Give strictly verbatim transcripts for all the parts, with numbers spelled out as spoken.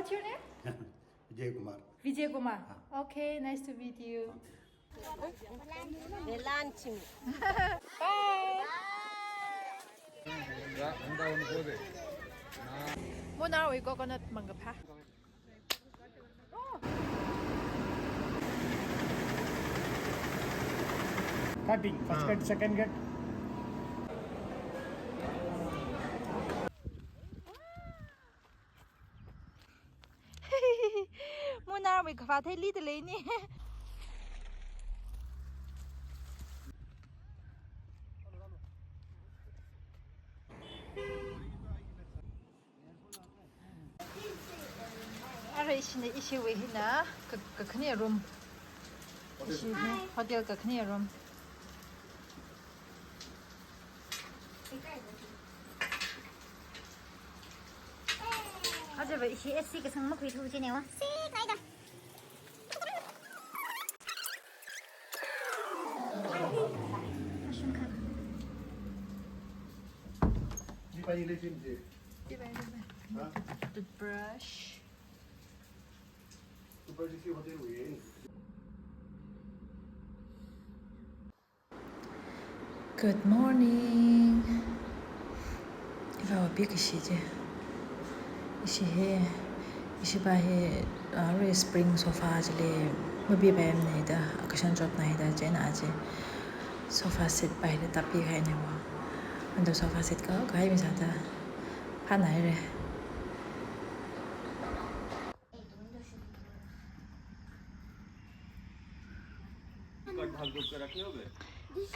Your name? Vijay Kumar. Vijay Kumar. Ah. Okay, nice to meet you. Velanching. Bye. Munnar wui coconut mangapha. Cutting, first cut, second cut. Munnar wui khavāt theili dalei ni. Ara ishi ni, ishiwui hina ka, kakhane room. Ishi ni hotel kakhane room. Ajava ishi A C kasang makhuithu jine wa. Sik naida. Toothbrush. Good morning. Iva wapi kashi je. Ishi hi, ishi pa hi, ah, arui spring sofa chili mapipaimana da, cushion chotna da, chieina aja sofa set pa hili tapi kahaina wa. Ando sofa set ka, kahai mi sāda, phānāhaira.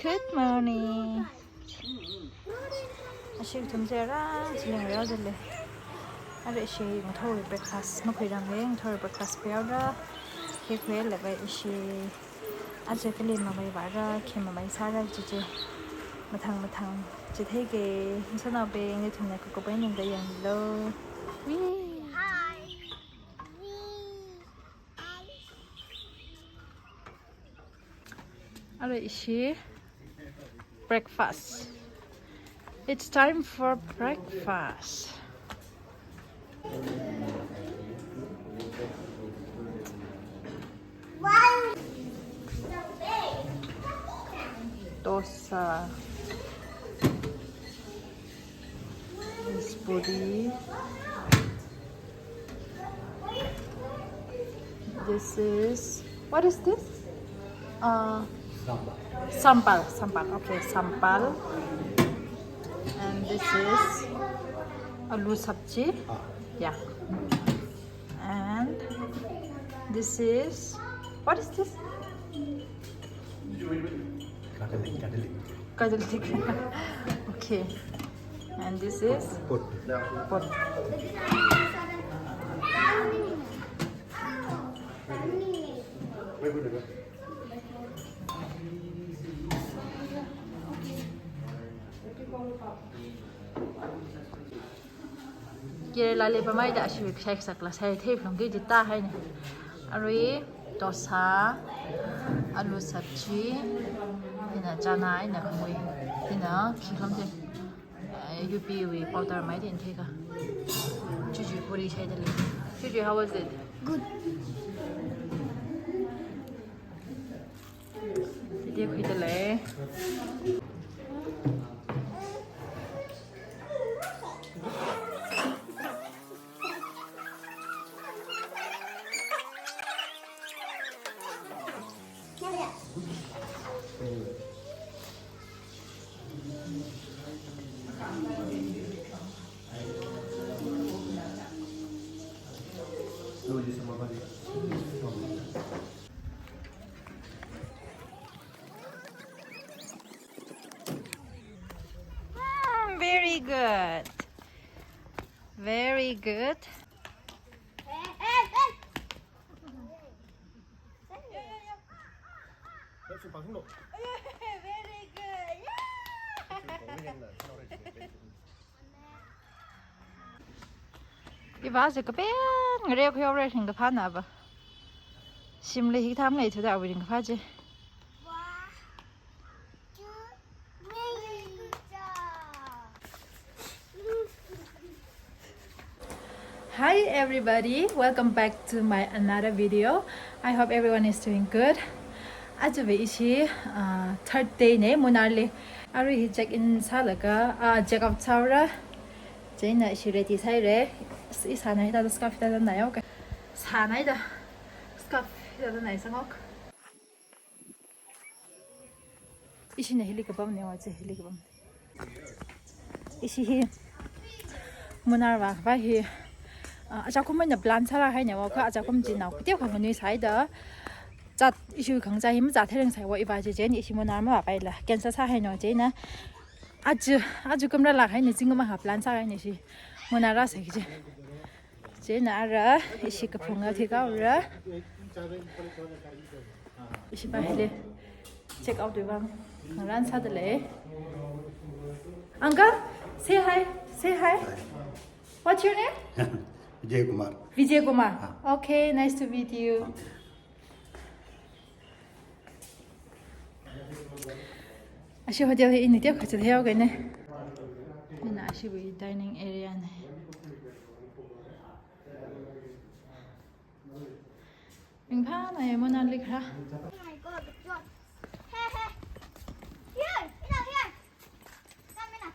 Good morning. Ashi ithum chira, chili ngareoda lei. Ara ishi ngathor breakfast makhuiranga, ngathor breakfast khuihaora. Khi khuilaga ishi aja kali mamai vāra, khi mamai sāra chichi. Mathang mathang chitheike, ngasotnaobing, nathumna kakup einingda yanglu. Wee. Ara ishi breakfast. It's time for breakfast. Dosa. This puri. This is, what is this? Uh, sambar. Sambar, sambar. Okay, sambar. And this is aloo sabji. Ah. Yeah. And this is, what is this? Garlic, garlic. Garlic. Okay. And this is pot. Pot. Kerala li pamai da ashi kasai kasakla sai thei phalungki da tāhaina. Arui dosa, aloo sabji, hina chana, hina khamui, hina khi khamte, eh, U P wui powder mai da ina theika. Chuchu puri shaida lei. Chuchu, how was it? Good. Titi khuida lei. Mm, very good. Very good. Very good. Yeah. Iva aja kapeng ngareo khuihaora ringkaphāna va. Shimli hikathā mangaithuda awui ringkaphā chi. Hi everybody, welcome back to my another video. I hope everyone is doing good. Ajawui ishi, uh, third day na Munnar li. Arui hi check in sālaga, uh, check out sāra. Chieina ishi ready sāhaira. Is-, isāna hithāda scarf hithāda nai, okay. Sāna hithāda scarf hithāda nai sangok. Ishina hili kapam na, wa chi hili kapam. Ishi hi Munnar vākhavai hi, ah, ajakum eina plan sāra haina, wa kha ajakum chinaokateo khanganui sāhaida. Chat ishi khangachā hi mazāthei reng sāi wa iva chi, chieina ishi Munnar mavāpaila. Cancel sāhaina, chieina. Aja, aja kumra lāk haina, zingkum akha plan sāhaina ishi Munnar rāsai chi. Chieina ara, ishi kaphunga thikaora. Ishi pa hili check out wui vang ngarān sādalei. Uncle, say hi, say hi. What's your name? Vijay Kumar. Vijay Kumar. Ah. Okay, nice to meet you. Ashi hotel hi ini tiak kachitheo kene. Ina ashiwui dining area na. Ringphāna e, Munnar li kharā. Oh my God, the truck. Hey, hey. Here, here, here. Come here.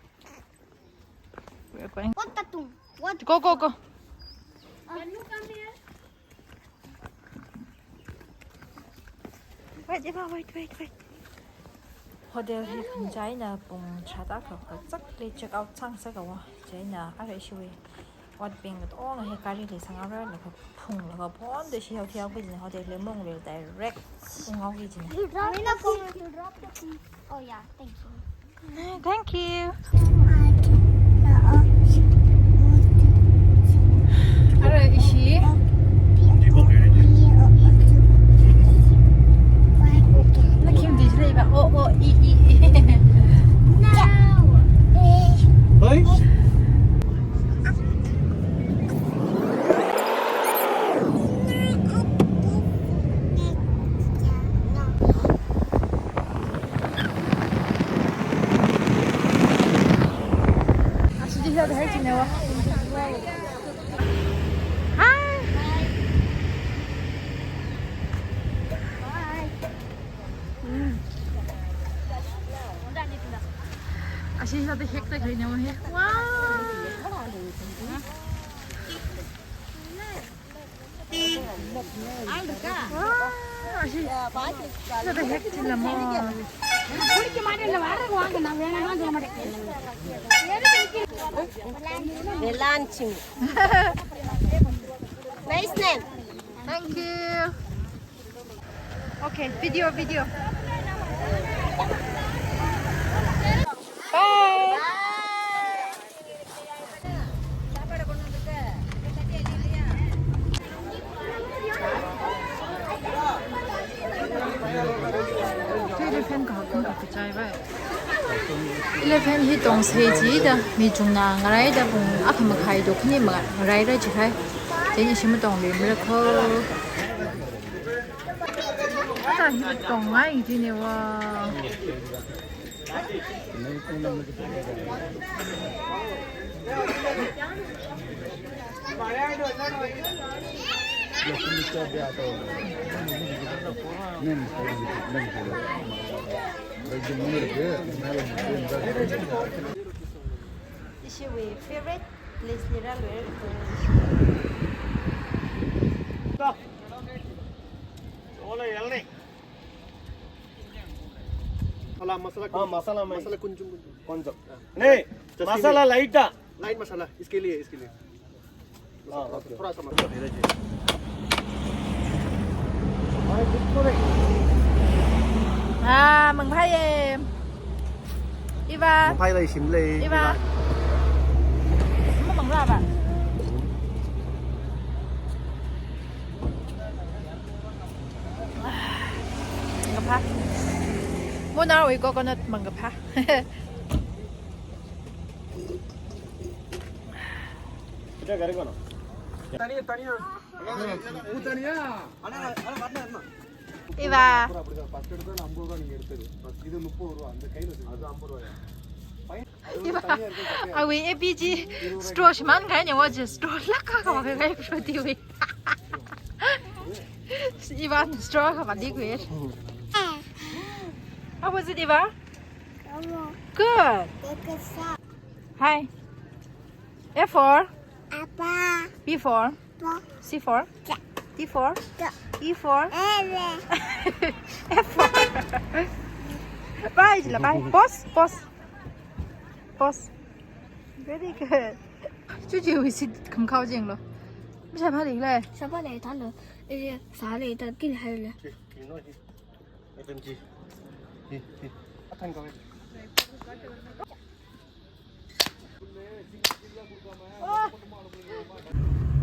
We're going. What the thing? What? Go, go, go. Can you come here? Wait, Eva, wait, wait, wait. Hotel hi khangachā eina pung tharāda kha kazakli check out sāngasak haowa. Chieina ara ishiwui otbing katonga hi gari li sanghaora, laga phunglaga phonda ishi hotel kajina, hotel li maungli direct unghaoki kajina. You drop the phone, you drop the phone. Oh yeah, thank you. Thank you. Ara ishi. Nakhim di jilei ba. O, o, i, i, i. Hoi? Hi. Ashi hithāda hekta khalei na he. Wow. Wow, ashi hithāda hekta lamo. We're launching. Nice name. Thank you. Okay, video, video. Bye. Eleven hi tongsa jida, mi chungna ngaraida pung akha makhai to khani ngaraira jikhai. Chieina ishi matongluimara kho. Ata hi tongngai jina wa. Ishiwui favorite place li rāluira. Masala, masala, ah, masala mai. Masala kunjung, kunjung. Kunjung. Ah. नहीं, just masala light था। Light masala, इसके लिए, इसके लिए। हाँ, okay। थोड़ा सा मसाला। Ah, mangphāya. Iva. Mangphālei, shimlei. Iva. Mamangla ba. Mangkaphā. Munnar wui coconut mangkaphā. Kita garing mana? Tania, Tania. Tania. Iva. First எடுத்தா ஐம்பது ரூபா, நீங்க எடுத்தது. இது முப்பது ரூபா, அந்த கையில இருக்கு. அது ஐம்பது ரூபாயா? Iva, awui A P G straw shimān kahaina, watch straw lāk kahai kahaina, fruity wui. Iva straw kavāli khuir. How was it, Iva? Good. Hi. A for? Apa. B for? Bo. C for? Ja. D for? Do. E for? Ele. F for? Bye, jila, bye. Pause, pause. Pause. Very good. Chuchi, we sit khamakhao jinglo. Misa pha lei le. Sa pha lei ta lo. E, sa lei ta kin hai le. F M G. Hi, hi. Athan kawai.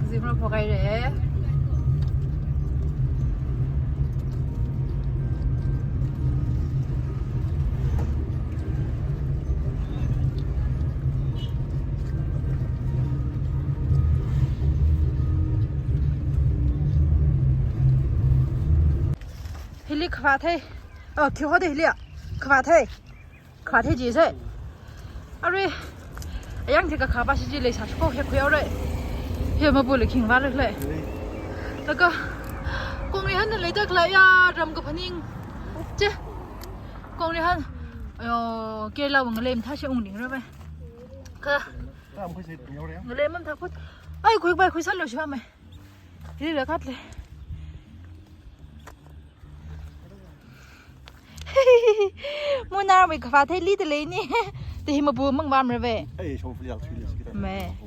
Zimra phokai re. Hili khavā thei. Oh, khi hode hili. Khavā thei. Khavā thei ji se. Are. Ayang thei kakhavā shi ji leisā shiko he khuihaora. He mabuli khingvā lei. Laga. Kongrihan na leida khalei ya, ram kaphaning. Che. Kongrihan. Ayo, Kerala wui ngalei mathā shi ungning ra bai. Kha. Ngalei mathā phut. Ai, khuibai khuisālu shiva mai. Hili la khat le. Munnar wui khavā theili da leini. Te hi mabumang bam ra ve. Ei, shong flial thui le sikita. Me.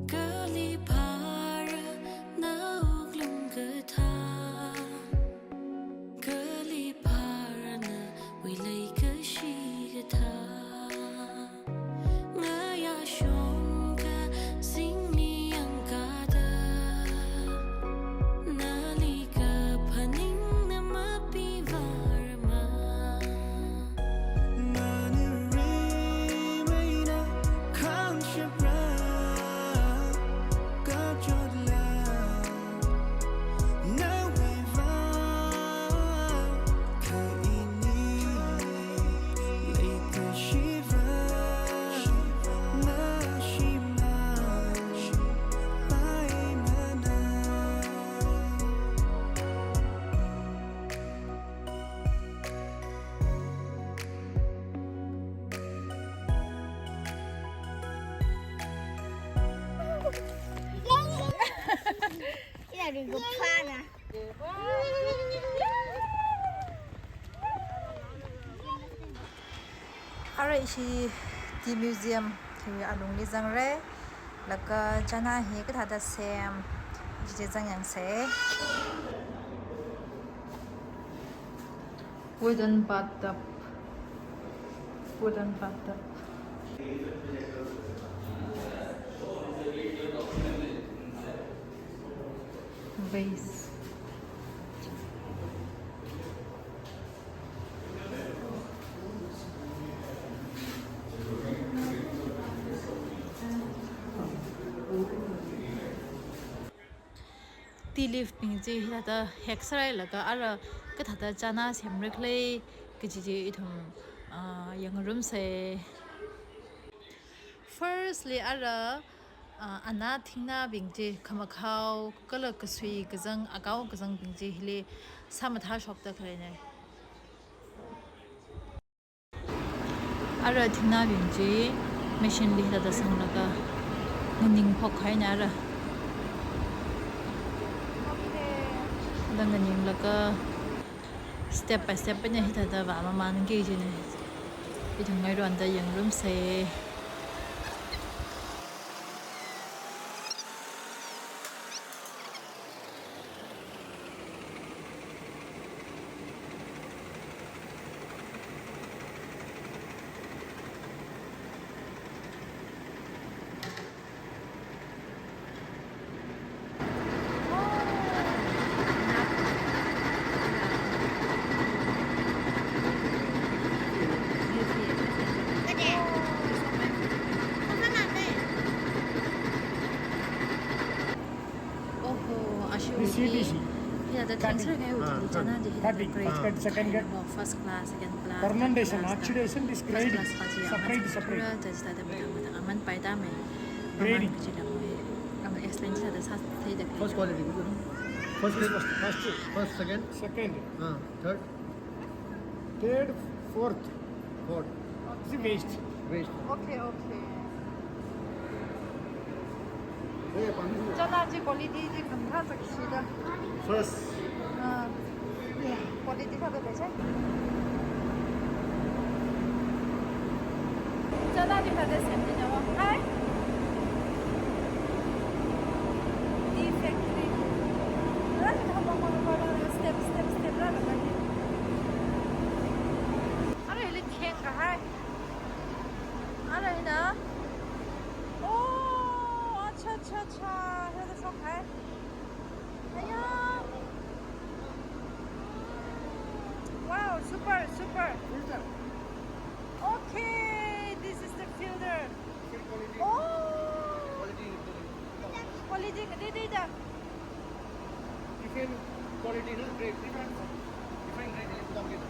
Kali phara nawuklung kathā, kali phara nawui leikashi kathā. Ngayā shongkha singni yangkada, nali kaphaningna mapivārama. Manari maina khangshapra kachotla. Ina ringo pana. Ara ishi tea museum hiwui alungli zangra, laga chana hi kathāda sem, ishi zang yangsa. Wooden bathtub. Wooden bathtub. Vase. Tea leaf bing chi hithāda hek sārailaga ara kathāda chana semra khala kaji chi ithum, ah, yangngarumsa. Firstly, ara, ah, ana thingnabing chi khamakhao, kala kasui kazang, akao kazangbing chi hili sāmathāshokda khaleina. Ara thingnabing chi machine li hithāda sanglaga nganing phokhaina ara. Da nganinglaga step by step eina hithāda vāmamānki jina. Ithum ngairanda yangngarumsa. C D C. Hithāda thengser kahai wuji chana chi hithāda grade, first class, second class, third class, first class kaji aman separate, separate. Thāda chithāda mathang mathang aman paida mei. Grading. Aman kachida mei. Aman explain chithāda sātheida. First quality, first, first, first, second. Second. Ah, third. Third, fourth. Fourth. This is waste. Waste. Okay, okay. Chana chi quality chi khangkha sakshida. First. Ah. Quality kha bele chai. Chana chi kha de sem ni nawa. Hi. Tea factory. Step, step, step. Ara hili theng kahai. Ara hina. Oh, acha, acha, acha. Hila shop hai. Aya. Wow, super, super. Filter. Okay, this is the filter. Quality. Oh. Quality. Quality, dai, dai, dai. Different quality, no? Grade, different, different grade is coming.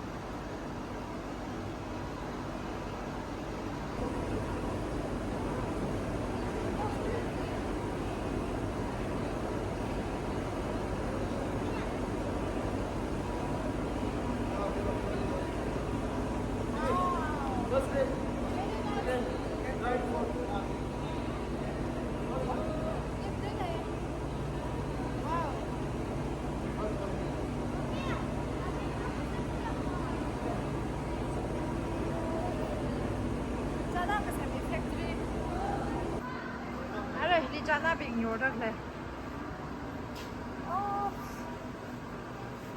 Chana kasem factory. Ara hili chanabing yorda khalei. Oh.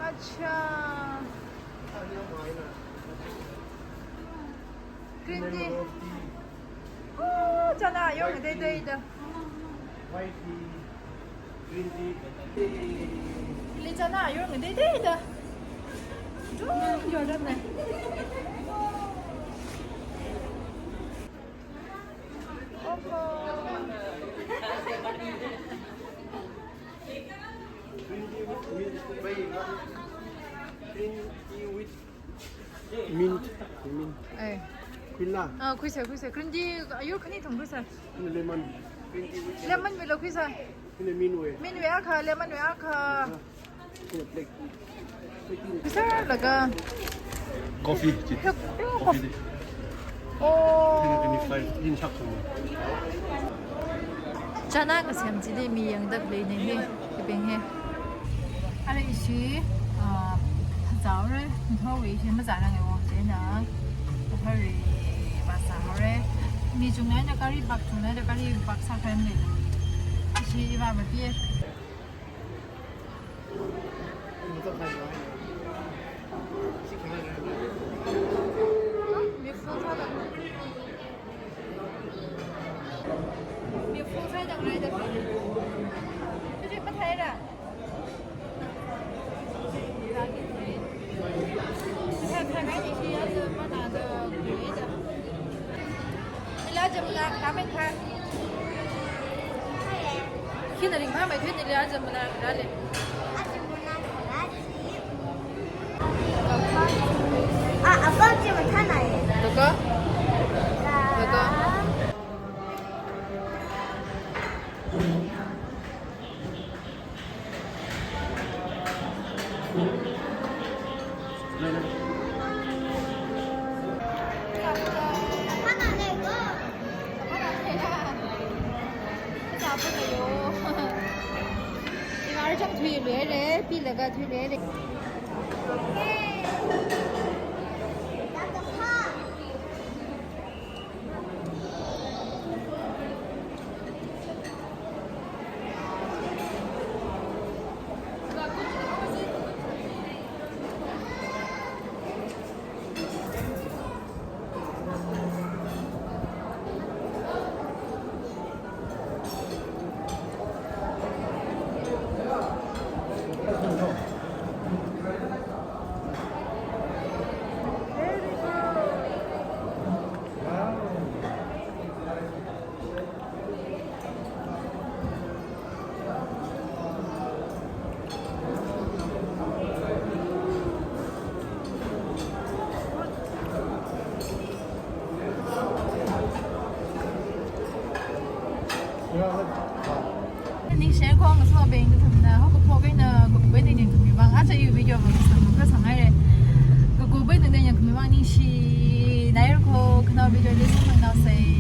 Acha. Green tea. Oh, chana ayar ngadei dei da. White tea, green tea. Hili chana ayar ngadei dei da. Chum yorda ne. Oho. Green tea with milk. Green tea with Mint, mint. Eh. Khuila. Ah, khuisa, khuisa. Green tea ayar khani thang khuisa. Lemon. Green tea with lemon. Lemon wui lo khuisa. Ina mint wui. Mint wui akha, lemon wui akha. Ina black. Khuisa laga. Coffee, chi. Coffee. Coffee. Oh. Ina twenty-five, ina shak suma. Chana kasem chili mi yangda khalei ne hi, hibing hi. Ara ishi, ah, zaure, ntho wui ishi mazarang e wong jina. Hari basa hore. Mi chungnaina gari bak, chungnaina gari bak sa khan le. Ishi iba ba pie. Khina ringphāmei thuini le, aja mana rāle. Ah, apa je mathānai? Laga? Laga? Ivar chang thui lere, pilaga thui lere. Khong sma beng tu thamna, ho kaphok eina, kakup eina ningkhami vang, aja iwui video vang, sangkha sanghaira. Kakup eina ningkhami vang, ningshi, nair kho, khanao video li sangnaosei.